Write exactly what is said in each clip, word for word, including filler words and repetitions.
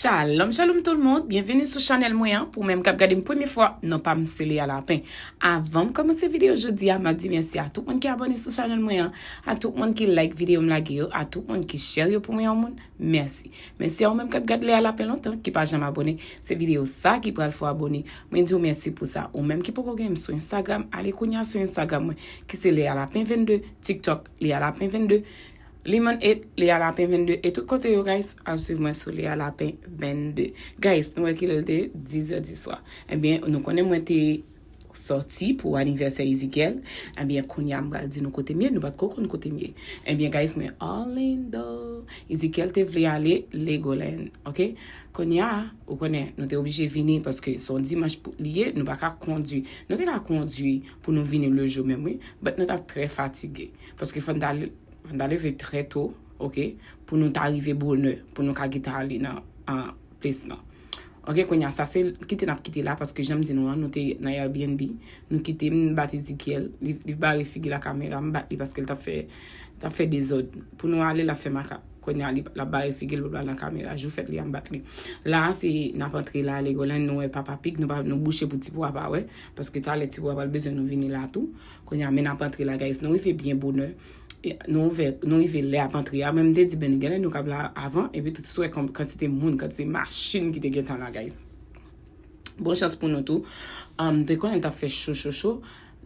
Shalom, shalom tout le monde, byenveni sou chanèl mwen an. Pou menm k ap gade m premye fwa, non pa m se Lea Lapin. Avan m kòmanse videyo jodi a, m ap di mèsi a tout moun ki abòne sou chanèl mwen an, a tout moun ki like videyo m lage yo, a tout moun ki share yo pou mwen yon moun, mèsi. Mèsi a ou menm k ap gade Lea Lapin lontan, ki pa janm abòne, se videyo sa ki pral fè w abòne. Mwen di w mèsi pou sa. Ou menm ki poko gen m sou Instagram, ale kounye a sou Instagram mwen, ki se Lea Lapin vennde, TikTok, Lea Lapin vennde, Lemon eight, Lea Lapin vennde, e tout kote yo, guys, al swiv mwen sou Lea Lapin vennde. Guys, nou wè kilè l te ye, dis zè di swa. Ebyen, nou konnen mwen te sòti pou anivèsè Ezekiel. Ebyen, kounye a m pral di nou kote m ye, nou pa t ko konn kote m ye. Ebyen, guys, mwen Orlando. Ezekiel te vle ale Legoland, ok? Kounye a, ou konnen, nou te oblije vini paske se yon dimanch pou li ye, nou pa ka kondui. Nou te ka kondui pou nou vini lejou menm, wi, but nou t ap trè fatige. Paske fò n t al Fò n ta leve trè to, ok, pou nou ta rive bonè, pou nou ka gentan ale nan, an, plis lan. Ok, kounye a, sa se kite n ap kite la, paske jan m di nou an, nou te nan Airbnb, nou kite m bat Ezekiel, li, li bare figi l a kamera, m bat li paske l t ap fè, t ap fè dezòd. Pou nou ale, l ap fè makak. Kounye a, li, l ap bare figi l pou l al nan kamera. Jou fèt li a, m bat li. La a, se n ap antre la, Legoland, nou wè Papa Pig, nou pa, nou bouche pou Ti Pwa pa wè, paske talè Ti Pwa pral bezwen nou vini la tou. Kounye a, men n ap antre la, guys. Nou rive byen bonè. E, nou ouvè, nou rive lè ap antre a. Mwen, m te di, ben, genlè nou kab la avan, epi tout sou wè kantite moun, kantite machin ki te gentan la, guys. Bon chans pou nou tou. Um, te konnen l t ap fè cho, cho, cho.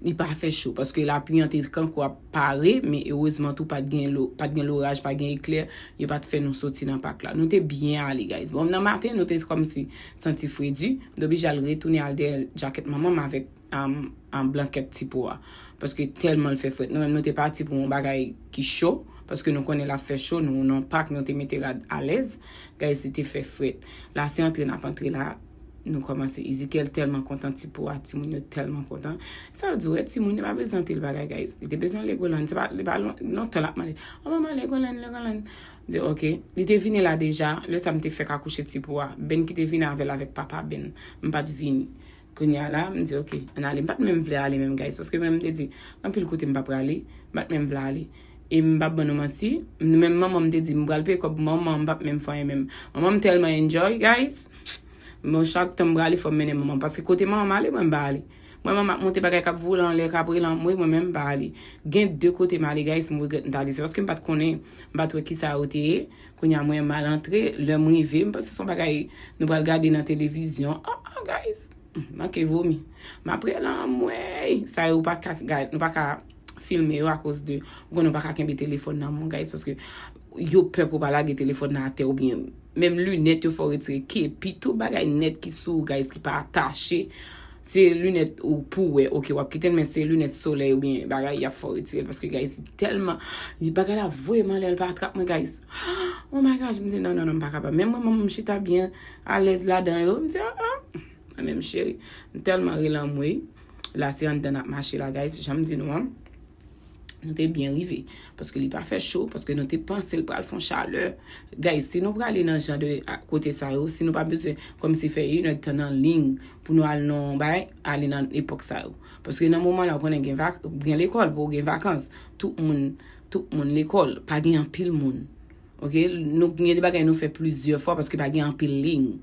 Li pa fè cho, paske lapli an te kankou ap pare, men erezman tou, pa t gen lo, pa t gen loraj, pa t gen eklè, yo pa t fè nou soti nan pak la. Nou te byen ale, guys. Bon, nan maten, nou te kòmsi santi fredi, m te oblije al retounen al dèyè djakèt manman m avèk um, an blankèt Ti Pwa. Paske tèlman l fè frèt. Nou menm, nou te pati pou yon bagay ki cho, paske nou konnen l ap fè cho, nou nan pak, nou te mete rad alèz. Guys, li te fè frèt. La, se antre n ap antre la, nou kòmanse. Ezekiel tèlman kontan, Ti Pwa, timoun yo tèlman kontan. Sa vle di, wè, timoun yo pa bezwen anpil bagay, guys. Li te bezwen Legoland, se pa, li pa lon-, lontan l ap mande, "Oh, manman, Legoland, Legoland." M di, "Ok." Li te vini la deja, lè sa m te fèk akouche Ti Pwa. Ben ki te vini avè l avèk papa Ben. M pa t vini. Kounye a la, m di, "Ok, ann ale." M pa t menm vle ale menm, guys, paske mwen, m te di, anpil kote m pa prale, m pa t menm vle ale. E m p ap ban nou manti, m, menm manman m te di, "M pral peye kòb manman, m p ap menm fè anyen menm." Manman m tèlman enjoy, guys. Bon, chak tan m prale, fò m mennen manman m, paske kote manman m ale, mwen, m pa ale. Mwen, manman ap monte bagay k ap vole anlè, k ap rele anmwe, mwen menm, m pa ale. Gen de kote m ale, guys, m regrèt m t ale. Se paske m pa t konnen, m pa t wè kisa yo te ye. Kounye a, mwen, m al antre, lè m rive, m panse se yon bagay nou pral gade nan televizyon. Ah, ah, guys. Manke vomi. M ap rele anmwey. Sa yo pa ka gad, nou pa ka filme yo akoz de, ou konnen ou pa ka kenbe telefòn nan men w, guys, paske yo pè pou w pa lage telefòn nan atè oubyen menm linèt yo fè w retire, kepi, tout bagay nèt ki sou ou, guys, ki pa atache. Se linèt ou pou wè, ok, w ap kite l, men se linèt solèy oubyen bagay y ap fè w retire l, paske, guys, tèlman, bagay la voye m anlè, l pa trap mwen, guys. Oh my gosh, m di, "Non, non, non, m pa kapab." Menm mwen, mwen, m chita byen alèz ladan yo, m di, "Ah, ah." Mwen menm, cheri, m tèlman rele anmwey. La, se anndan n ap mache la, guys. Jan m di nou an, nou te byen rive. Paske li pa fè cho, paske nou te panse l pral fè yon chalè. Guys, si nou prale nan jan de, a, kote sa yo, si nou pa bezwen kòmsi fè inèdtan nan liy pou nou al nan yon bay, ale nan epòk sa yo. Paske nan moman la, ou konnen gen vak-, gen lekòl, pou gen vakans. Tout moun, tout moun lekòl, pa gen anpil moun. Ok, nou gen de bagay nou fè plizyè fwa paske pa gen anpil liy.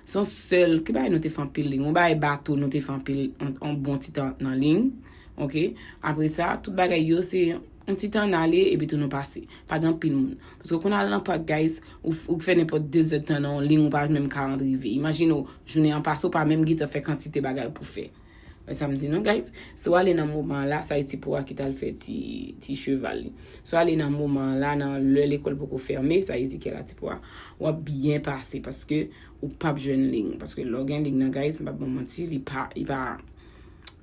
Se yon sèl, ki bagay nou te fè anpil liy? Yon bagay bato nou te fè anpil, yon, yon bon ti tan nan liy. Ok, apre sa, tout bagay yo se yon ti tan n ale epi tou nou pase. Pa gen anpil moun. Paske ou konn al nan pak, guys, ou, ou fè nenpòt de zèdtan nan yon liy, ou pa menm ka rann rive. Imajine w, jounen an pase, ou pa menm gentan fè kantite bagay pou fè. Wè sa m di nou, guys. Si w ale nan moman an la, sa e Ti Pwa ki t al fè ti, ti cheval li. Si w ale nan moman an la, nan lè lekòl poko fèmen, sa Ezekiel a Ti Pwa, w ap byen pase paske ou p ap jwenn liy. Paske lè w gen liy nan, guys, m p ap ban w manti, li pa, li pa,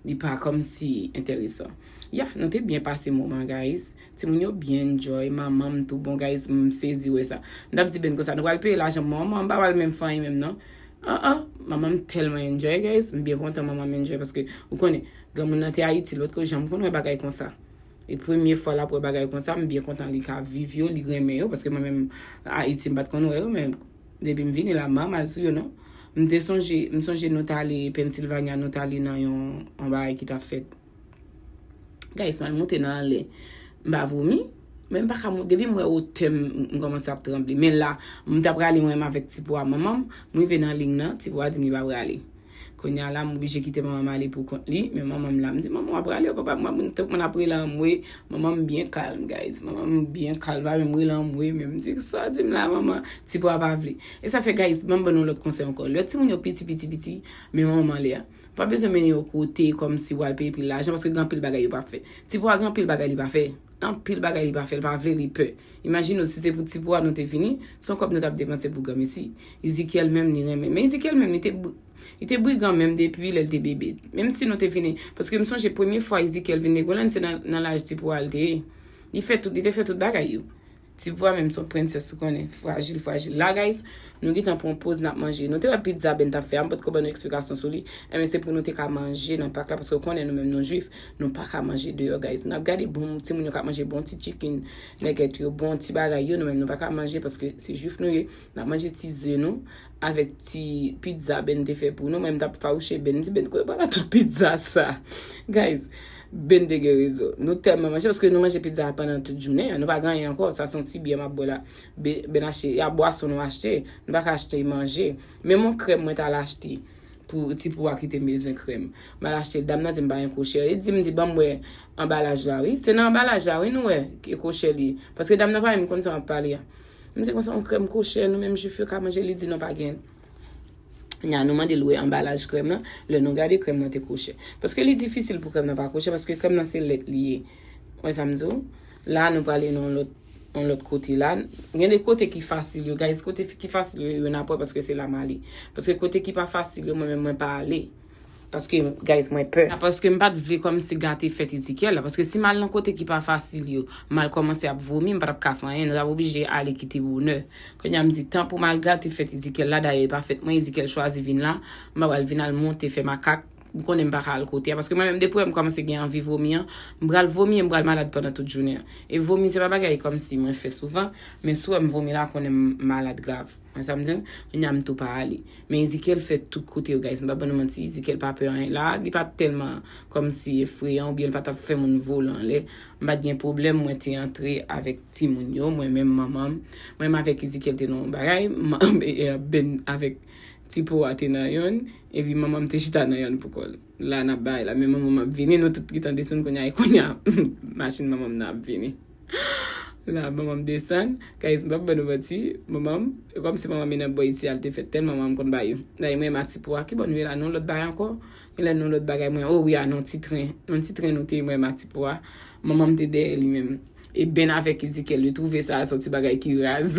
li pa kòmsi enteresan. Ya, nou te byen pase moman, guys. Timoun yo byen enjoy, manman m tou bon, guys, m sezi wè sa. M t ap di Ben konsa, nou pral peye lajan pou manman, m pa pral menm fè anyen menm non. An, an, manman m tèlman enjoy, guys. M byen kontan manman m enjoy paske, ou konnen, granmoun nan te Ayiti, l potko janm konn wè bagay konsa. E premye fwa l ap wè bagay konsa, m byen kontan li ka viv yo, li renmen yo, paske mwen menm, Ayiti, m pa t konn wè yo, men depi m vini la, m pa mal sou yo, non. M te sonje, m sonje nou t ale Pennsylvania, nou t ale nan yon, yon bagay ki t ap fèt. Guys, m al moute nan anlè. M pa vomi, Mwen m pa ka mou, depi m wè otè m, m kòmanse ap tranble. Men la, m ta prale mwen menm avèk Ti Pwa manman m, m rive nan liy nan, Ti Pwa di m li pa prale. Kounye a la, m oblije kite manman m ale pou kont li, men manman m la, m di, "Manman, w ap prale, w papa?" Mwen, mwen, tank mwen ap rele anmwe, manman m byen kalm, guys. Manman m byen kalm, pa menm rele anmwe, men m di, "Sa w di m la, manman?" Ti Pwa pa vle. E sa fè, guys, ban m ban nou lòt konsèy ankò. Lè timoun yo piti, piti, piti, men manman m anlè a. Pa bezwen mennen yo kote kòmsi w al peye pil lajan, paske gen anpil bagay yo pa fè. Ti Pwa gen anpil bagay li pa fè. Anpil bagay li pa fè, li pa vle, li pè. Imajine w si se pou Ti Pwa nou te vini, se yon kòb nou t ap depanse pou granmesi. Ezekiel menm, li renmen. Men Ezekiel menm, li te, bri- li te brigan menm depi lè l te bebe. Menm si nou te vini, paske m sonje premye fwa Ezekiel vin Legoland, se nan, nan laj Ti Pwa l te ye. Li fè tout, li te fè tout bagay yo. Ti Pwa menm se yon prensès, ou konnen, frajil, frajil. La, guys, nou gentan pran poz, n ap manje. Nou te wè pizza Ben t ap fè a, m potko ban nou eksplikasyon sou li. Enben, se pou nou te ka manje nan pak la, paske ou konnen nou menm nou jwif, nou pa ka manje deyò, guys. N ap gade bon timoun yo k ap manje bon ti chicken nugget yo, bon ti bagay yo, nou menm nou pa ka manje paske se jwif nou ye. N ap manje ti ze nou avèk ti pizza Ben te fè pou nou. Mwen, m t ap fawouche Ben, m di, "Ben, kote w pral ak tout pizza sa?" Guys, Ben te gen rezon. Nou tèlman manje, paske nou manje pizza pandan tout jounen an. Nou pa gen anyen ankò. Sa se yon ti byè m ap bwè la. Be- Ben achte, y a bwason nou achte. Nou pa ka achte manje. Menm yon krèm mwen t al achte pou Ti Pwa ki te bezwen krèm. M al achte l. Dam nan di m pa gen kochè. Li di m, di, "Ban m wè anbalaj la, wi." Se nan anbalaj la, wi, nou wè ki kochè li ye. Paske dam nan pa menm konn sa m ap pale a. M di konsa, "Yon krèm kochè, nou menm jwif yo ka manje?" Li di, "Non, pa gen." Nya nou mande l wè anbalaj krèm nan. Lè nou gade, krèm nan te kochè. Paske li difisil pou krèm nan pa kochè, paske krèm nan se lèt li ye. Wè sa m di w? La, nou prale nan yon lòt, yon lòt kote la. Gen de kote ki fasil yo, guys. Kote fi- ki fasil yo, yo n ap wè paske se la m ale. Paske kote ki pa fasil yo, mwen menm, mwen pa ale. Paske, guys, mwen pè. Paske m pa t vle kòmsi gate fèt Ezekiel la. Paske si m al nan kote ki pa fasil yo, m al kòmanse ap vomi, m pa t ap ka fè anyen. Nou t ap oblije ale kite bonè. Kounye a m di, "Tan pou m al gate fèt Ezekiel la, dayè e pa fèt mwen, Ezekiel chwazi vin la, m pa pral vin al monte fè makak." M konnen m pa ka al kote a, paske mwen menm depi wè m kòmanse gen anvi vomi an, m pral vomi e m pral malad pandan tout jounen an. E vomi se pa bagay kòmsi mwen fè souvan, men si w wè m vomi la, konnen m malad grav. Wè sa m di w? Kounye a m tou pa ale. Men Ezekiel fè tout kote yo, guys. M pa ban nou manti, Ezekiel pa pè anyen. La, li pa t tèlman kòmsi efreyan oubyen li pa t ap fè moun vole anlè. M pa t gen pwoblèm, mwen te antre avèk timoun yo, mwen menm manman m. Mwen menm avèk Ezekiel te nan yon bagay, m- Ben avèk Ti Pwa te nan yonn, epi manman m te chita nan yonn pou kò l. La n ap bay la, men manman m ap vini, nou tout gentan desann kounye a, e kounye a, machin manman m nan ap vini. La, manman m desann, guys, m p ap ban nou manti, manman m, e kòmsi manman m e nan bò isi a, l te fèt tèlman manman m konn ba yo. Dayè, mwen, ma Ti Pwa, ki bò nou ye la, nou lòt bagay ankò? Genlè nou lòt bagay, mwen, o wi, a, nan ti tren, nan ti tren nou te ye, mwen, ma Ti Pwa, manman m te dèyè li menm. E Ben avèk Ezekiel, yo twouve sa, se yon ti bagay ki raz.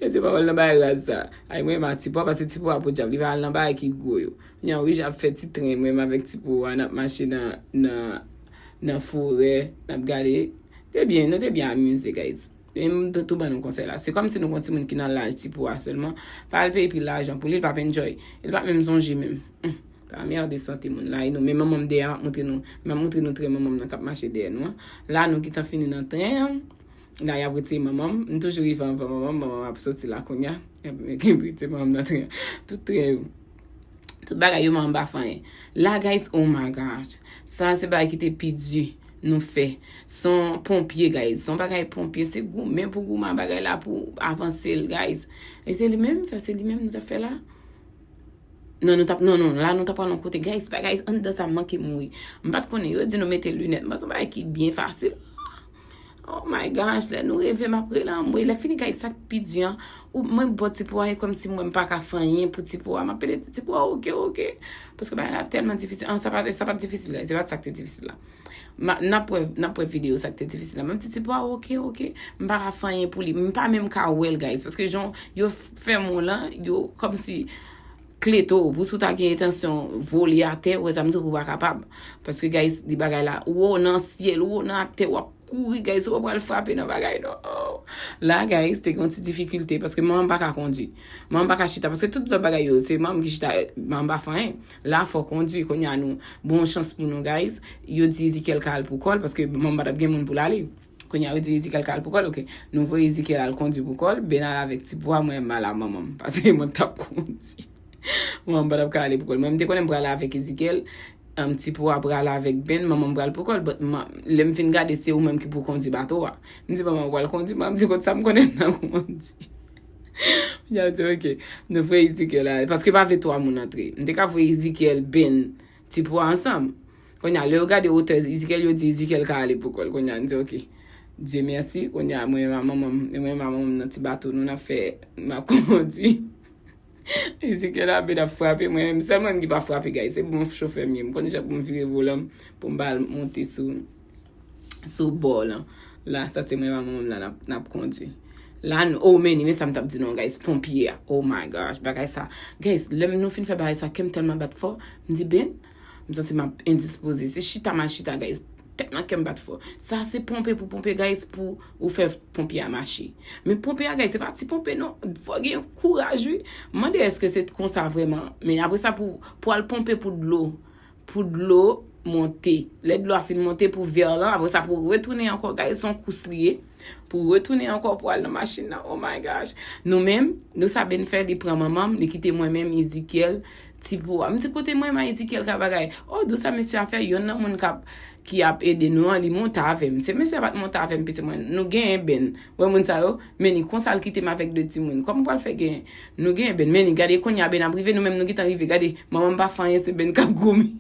Yo di, "Pa al nan bagay raz sa." Ay, mwen, ma Ti Pwa, paske Ti Pwa podyab, li pa al nan bagay ki gwo yo. Nya wi, j ap fè ti tren, mwen, m avèk Ti Pwa, n ap mache nan, nan, nan forè, n ap gade. Te byen, nou te byen amize, guys. E m t- tou ban nou konsèy la. Se kòmsi nou gon timoun ki nan laj Ti Pwa sèlman. Pa al peye pil lajan pou li, li p ap enjoy. Li p ap menm sonje menm. Hum, pa merde sante moun la. E nou, men manman m dèyè, m ap montre nou. M ap montre nou tren manman m nan k ap mache dèyè nou an. La, nou gentan fini nan tren an. La, y ap retire manman m. M toujou rive anvan manman m. Manman m ap soti la kounye a. Y ap retire manman m nan tren an. Tout tren yo. Tout bagay yo, manman m pa fè anyen. La, guys, oh my gosh. Sa, se bagay ki te pi di nou fè. Se yon ponpye, guys. Se yon bagay ponpye. Se goumen pou goumen bagay la pou avanse l, guys. E se li menm, sa se li menm nou t ap fè la? Non, nou t ap, non, non, la nou t ap pral yon kote, guys, bagay anndan sa manke mouri. M pa t konnen, yo di nou mete linèt. M panse yon bagay ki byen fasil. Oh my gosh, lè nou reve, m ap rele anmwe. Lè fini, guys, sa k pi di an, ou, mwen bò Ti Pwa, e kòmsi mwen m pa ka fè anyen pou Ti Pwa. M ap pede Ti Pwa, oke, oke. Paske bagay la tèlman difisil. An, sa pa, sa pa t difisil, guys. Se pa t sa k te difisil la. Ma- N ap wè, n ap wè videyo sa k te difisil la. Mwen m di Ti Pwa, oke, oke. M pa ka fè anyen pou li. M pa menm ka wè l, guys. Paske jan yo fèmen w lan, yo kòmsi kleto w. Pou si w ta gen entansyon vole atè, wè sa m di w, pou w pa kapab. Paske, guys, li bagay la, ou nan syèl, ou nan atè, w ap kouri, guys, ou pa pral frape nan bagay, non. La, guys, te gen yon ti difikilte, paske manman m pa ka kondwi. Manman m pa ka chita, paske tout lòt bagay yo, se manman m ki chita, manman m pa fè anyen. La, fò w kondwi, kounye a nou, bon chans pou nou, guys, yo di Ezekiel ka al pou kò l, paske manman m pa t ap gen moun pou l ale. Kounye a, yo di Ezekiel ka al pou kò l, oke. Nou voye Ezekiel al kondwi pou kò l, Ben al avèk Ti Pwa, mwen m al a manman m, paske mwen t ap kondwi. Mwen m pa t ap ka ale pou kò l. Mwen, m te konnen m prale avèk Ezekiel, um, Ti Pou a pral avèk Ben, manman m pral pou kò l, but lè m fin gade, se ou menm ki pou kondui bato a. M di, manman, ou pral kondui? Manman m di, kot sa m konnen m nan kondui? Yo di, ok, nou voye Ezekiel ale. Paske pa vle twa moun antre. M te ka voye Ezekiel, Ben, Ti Pou a ansanm. Kounye a, lè yo gade wotè Ezekiel, yo di Ezekiel ka ale pou kò l. Kounye a, m di, ok, Dye mèsi. Kounye a, mwen menm ak manman m, mwen menm ak manman m nan ti bato, nou n ap fè, m ap kondui. Ezekiel ap, ap frape, mwen menm, sèl mwen menm ki pa frape, guys. Se bon chofè m ye. M konn jan pou m vire volan m, pou m ba l monte sou, sou bò lan. La, sa se mwen ak manman m la, n ap, n ap kondui. La, n-, oh, men, men sa m t ap di nou, guys, ponpye a. Oh my gosh, bagay sa. Guys, lè m, nou fin fè bagay sa, kè m tèlman bat fò, m di, Ben, m santi m ap endispoze. Se chita m al chita, guys. Tèlman kè m bat fò. Sa se ponpe pou ponpe, guys, pou ou fè ponpe a mache. Men ponpe a, guys, se pa ti ponpe, non. Fò gen kouraj, wi. M mande èske se konsa vrèman. Men apre sa, pou, pou al ponpe pou dlo. Pou dlo monte. Lè dlo a fin monte pou vè lan, apre sa pou retounen ankò, guys, se yon kous li ye. Pou retounen ankò pou al nan machin nan. Oh my gosh. Nou menm, nou sa Ben fè, li pran manman m, li kite mwen menm, Ezekiel, Ti Pou a. M di kote mwen, ma Ezekiel ka bagay. Oh, di w sa mesye a fè, yonn nan moun k ap, ki ap ede nou an, li monte avè m. Se mesye a pa t monte avè m, pitit mwen. Nou genyen Ben. Wè moun sa yo, men ni konsa l kite m avèk de timoun. Kòman m pral fè genyen? Nou genyen Ben, men ni gade kounye a Ben ap rive, nou menm nou gentan rive. Gade, manman m pa fè anyen, se Ben k ap goumen.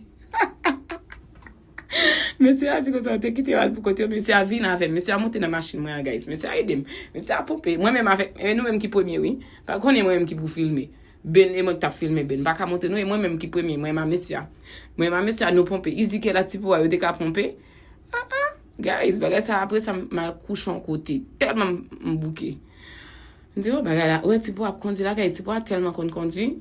Mesye a di konsa, te kite yo al pou kont yo, mesye a vin avè m, mesye a monte nan machin mwen an, guys, mesye a ede m, mesye a ponpe, mwen menm avèk, e nou menm ki premye, wi, pa konnen mwen menm ki pou filme, Ben, e mwen ki t ap filme Ben, m pa ka montre nou, e mwen menm ki premye, mwen ma mesye a, mwen ma mesye a, nou ponpe, Ezekiel ak Ti Pou a, yo te ka ponpe, ah, ah, guys, bagay sa, apre sa, m al kouche yon kote, tèlman m, m bouke, m di, oh, bagay la, wè, Ti Pou ap kondui la, guys, Ti Pou a tèlman konn kondui,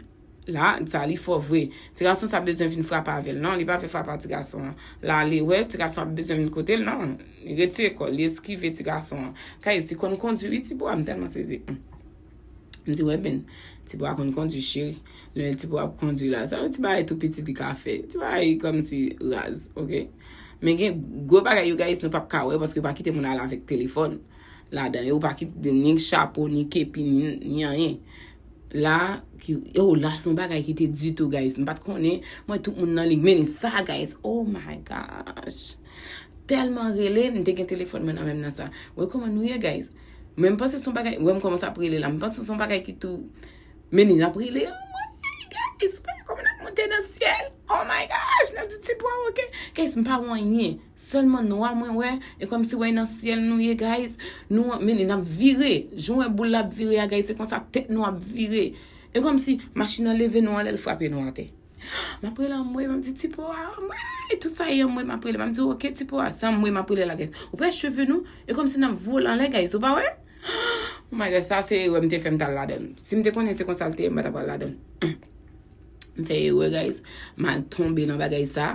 la, sa li fò vre. Ti gason sa bezwen vin frape avè l. Non, li pa vle frape a ti gason an. La, li wè, ti gason ap bezwen vin kote l. Non, li retire kò l, li eskive ti gason an. Kay, si konn kondui, wi, Ti Pou a, m tèlman sezi. Hmm. M di, wè, Ben, Ti Pou a konn kondui, cheri. Lè Ti Pou ap kondui la, sa yon ti bagay tou piti li ka fè. Ti bagay kòmsi raz, ok? Men gen gwo bagay, you guys, nou p ap ka wè, paske yo pa kite moun ale avèk telefòn ladan yo, pa kite ni chapo, ni kepi, ni, ni anyen. La, ki, yo, la, se yon bagay ki te di tou, guys. M pa t konnen, mwen, tout moun nan lig, men sa, guys. Oh my gosh. Tèlman rele, m te gen telefòn mwen nan men m nan sa. Wè kòman nou ye, guys. Mwen, m panse se yon bagay, wè, m kòmanse ap rele la. M panse se yon bagay ki tou, men ni n ap rele, oh my, guys, pa kòman n ap monte nan syèl. Oh my gosh, n ap di Ti Pou a, ok. Guys, m pa wè anyen. Sèlman nwa mwen wè, e kòmsi wè nan syèl nou ye, guys. Nou, men n ap vire. Jan w wè boul la ap vire a, guys, se konsa tèt nou ap vire. E kòmsi machin nan leve nou anlè, l frape nou atè. M ap rele anmwe, m ap di Ti Pou a, anmwe, tout sa ye anmwe, m ap rele. M ap di, ok, Ti Pou a, se anmwe m ap rele la, guys. Ou wè cheve nou, e kòmsi n ap vole anlè, guys, ou pa wè? Oh my God, sa se erè m te fè m t al ladan l. Si m te konnen se konsa l te ye, m pa t ap al ladan l. M fè erè, guys. M al tonbe nan bagay sa.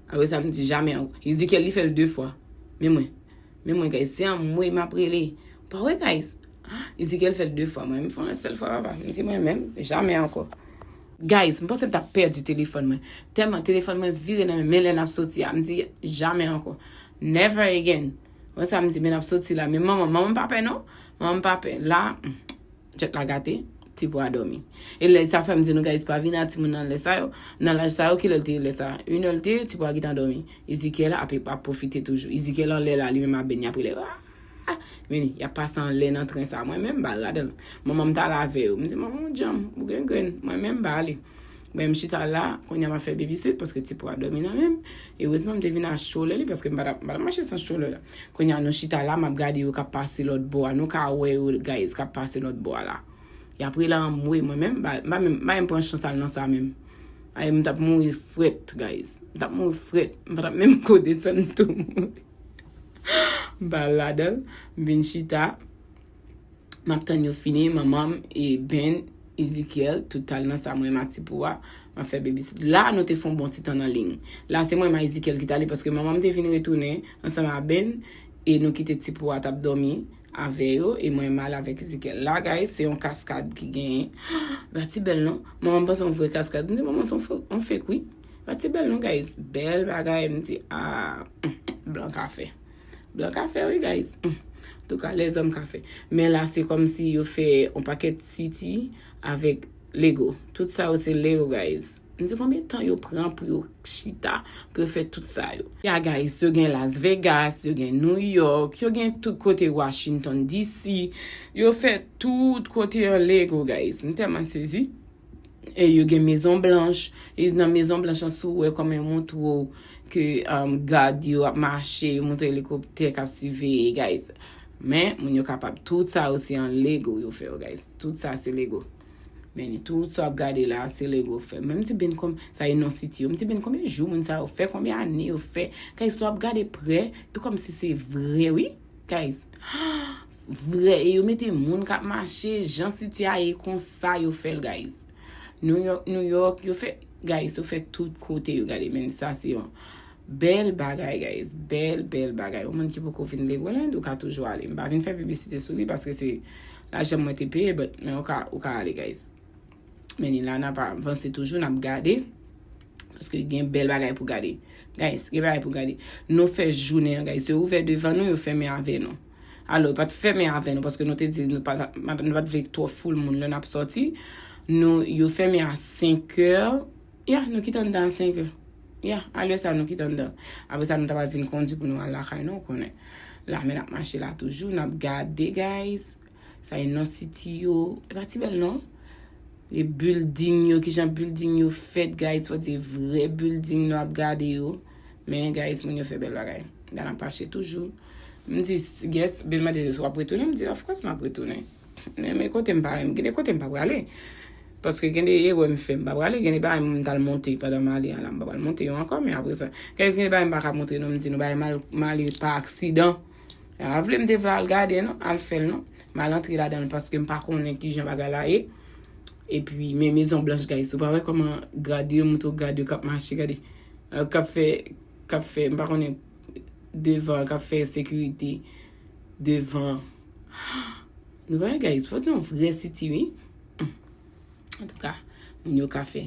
Apre sa, m di, jamè ankò. Ezekiel, li fè l de fwa. Men mwen. Men mwen, guys, se anmwe m ap rele. Ou pa wè, guys? Ezekiel fè l de fwa. Mwen, m fè yon sèl fwa, papa. M di, mwen menm, jamè ankò. Guys, m panse m t ap pèdi telefòn mwen. Tèlman telefòn mwen vire nan men, men lè n ap soti a, m di, jamè ankò. Never again. Wè sa m di, men n ap soti la. Men manman, manman pa pè, non. Manman pa pè. La, hmm. Tèt la gate, Ti Pou a dòmi. E lè sa fè m di nou, guys, pa vin a timoun nan lè sa yo. Nan laj sa yo, kilè l te ye lè sa? Inè l te ye, Ti Pou a gentan dòmi. Ezekiel ap, ap pwofite toujou. Ezekiel anlè la, li menm ap benyen, ap rele, ah! Vini, y ap pase anlè nan tren sa. Mwen menm, m pa al ladan l. Manman m t al avè yo. M di, manman, ou djanm, ou gen grenn. Mwen menm, m pa ale. Men m chita la, kounye a m ap fè babysit, paske Ti Pou a dòmi nan men m. Erezman, m te vin ak stroller li, paske m pa t ap, m pa t ap mache san stroller la. Kounye a, nou chita la, m ap gade yo k ap pase lòt bò a. Nou ka wè yo, guys, k ap pase lòt bò a la. Y ap rele anmwe, mwen menm, m pa, m pa menm, m pa menm pran chans al nan sa menm. Ay, m t ap mouri frèt, guys. M t ap mouri frèt. M pa t ap menm ko desann tou mouri. M pa al ladan l, m vin chita. M ap tann yo fini, manman m, e Ben, Ezekiel, tout t al nan sa mwen, Mati Pou a, m ap fè babysit. La, nou te fè yon bon ti tan nan liy. La, se mwen, ma Ezekiel ki t ale, paske manman m te vin retounen ansanm a Ben, e nou kite Ti Pou a t ap dòmi avè yo, e mwen, m al avèk Ezekiel. La, guys, se yon kaskad ki genyen. Pati bèl, non? Manman m panse yon vrè kaskad. M di, manman, se yon fo-, yon fake, wi. Pati bèl, non, guys? Bèl bagay, m di, ah, blan kafe. Blan kafe, wi, guys. Hmm. Antouka, lèzòm kafe. Men la, se kòmsi yo fè yon pakèt siti avèk Lego. Tout sa yo se Lego, guys. M di konbyen tan yo pran pou yo chita, pou yo fè tout sa yo. Ya, guys, yo gen Las Vegas, yo gen New York, yo gen tout kote Washington D C, yo fè tout kote an Lego, guys. M tèlman sezi. E yo gen Mezon Blanch, e nan Mezon Blanch lan, si w wè kòman yo montre w ke, um, gad yo ap mache, yo montre elikoptè k ap siveye, guys. Men, moun yo kapab, tout sa yo se an Lego yo fè yo, guys. Tout sa se Lego. Men tout sa w ap gade la, se Lego fè. Men m di Ben kòm, sa e non siti yo. M di Ben konbyen jou moun sa yo fè, konbyen ane yo fè. Guys, lè w ap gade prè, e kòmsi se vre, wi. Guys, vre, e yo mete moun k ap mache, jan siti a ye konsa yo fè l, guys. New York, New York, yo fè, guys, yo fè tout kote yo gade, men sa se yon bèl bagay, guys, bèl, bèl bagay. Yon moun ki poko vin Legoland, ou ka toujou ale. M pa vin fè piblisite sou li paske se lajan mwen te peye, but, men ou ka, ou ka ale, guys. Men ni la, n ap avanse toujou, n ap gade. Paske gen bèl bagay pou gade. Guys, gen bagay pou gade. Nou fè jounen an, guys. Yo ouvè devan nou, yo fèmen avè nou. Alò, yo pa t fèmen avè nou, paske nou te di nou pa, nou pa t vle twò foul moun lè n ap sòti. Nou, yo fèmen a senk è. Ya, nou kite anndan a senk è. Ya, alè sa, nou kite anndan. Apre sa, nou ta pral vin kondi pou nou al lakay nou, ou konnen. Lame n ap mache la toujou, n ap gade, guys. Sa e non siti yo. E pa ti bèl non. E building yo, kijan building yo fèt, guys, fò di vrè building nou ap gade yo. Men, guys, moun yo fè bèl bagay. Gade n ap mache toujou. M di, yes, Ben mande si w ap retounen. M di, of course, m ap retounen. Men, men kote m pa renmen, gen de kote m pa prale. Paske gen de erè m fè, m pa prale. Gen de bagay m t al monte pandan m ale an la, m pa pral monte yo ankò, men apre sa. Guys, gen de bagay m pa ka montre nou, m di nou bagay mal, m ale pa aksidan. A vle m te vle al gade non, al fè l non. M al antre ladan l paske m pa konnen kijan bagay la ye. Epi, men Mezon Blanch, guys, ou pa wè kòman gad yo, montre w gad yo k ap mache, gade. K ap fè, k ap fè, m pa konnen devan, k ap fè sekirite devan. Nou pa wè, guys, fò di yon vrè siti, wi. Antouka, moun yo ka fè,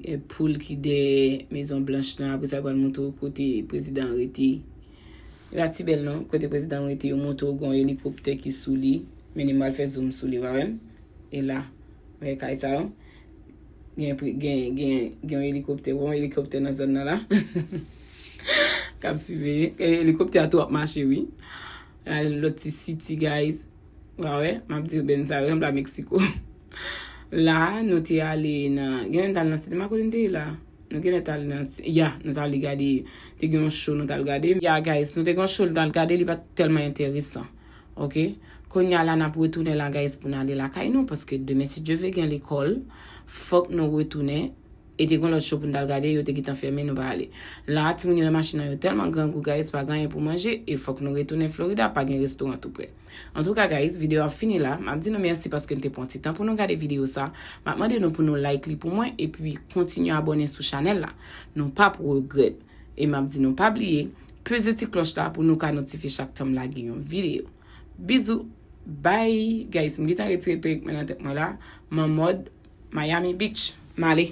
eh, poul ki dèyè Mezon Blanch lan, apre sa, yo pral montre w kote prezidan an rete. E pa ti bèl non, kote prezidan an rete, yo montre w gen yon elikoptè ki sou li. Men ni m pral fè zoom sou li, w a wè m? E la, wè kay sa yo. Gen, pre- gen, gen, gen yon elikoptè, w a wè yon elikoptè nan zòn nan la. K ap siveye. E elikoptè a tou ap mache, wi. Al lòt ti siti, guys. W a wè, m ap di w, Ben sa yo sanble a Meksiko. La, nou te ale nan, gen lè n t al nan site, m pa konnen n te ye la. Nou gen lè t al nan, ya, nou t ale gade, te gen yon show nou t al gade. Ya, guys, nou te gen yon show nou t al gade, li pa t tèlman enteresan. Ok? Kounye a la, n ap retounen la, guys, pou n ale lakay nou, paske demen, si Dye vle, gen lekòl, fòk nou retounen. E te gen lòt show pou n t al gade, yo te gentan fèmen, nou pa ale. La, timoun yo nan machin nan, yo tèlman grangou, guys, pa gen anyen pou manje, e fòk nou retounen Florida, pa gen restoran tou prè. Antouka, guys, videyo a fini la. M ap di nou mèsi paske n te pran ti tan pou nou gade videyo sa. M ap mande nou pou nou like li pou mwen, epi kontinye abòne sou chanèl la. Nou p ap regrèt. E m ap di nou pa bliye, peze ti klòch la pou nou ka notifye chak tan m lage yon videyo. Bizou. Bye, guys. M gentan retire perik mwen nan tèt mwen la. M an mòd Miami Beach. M ale.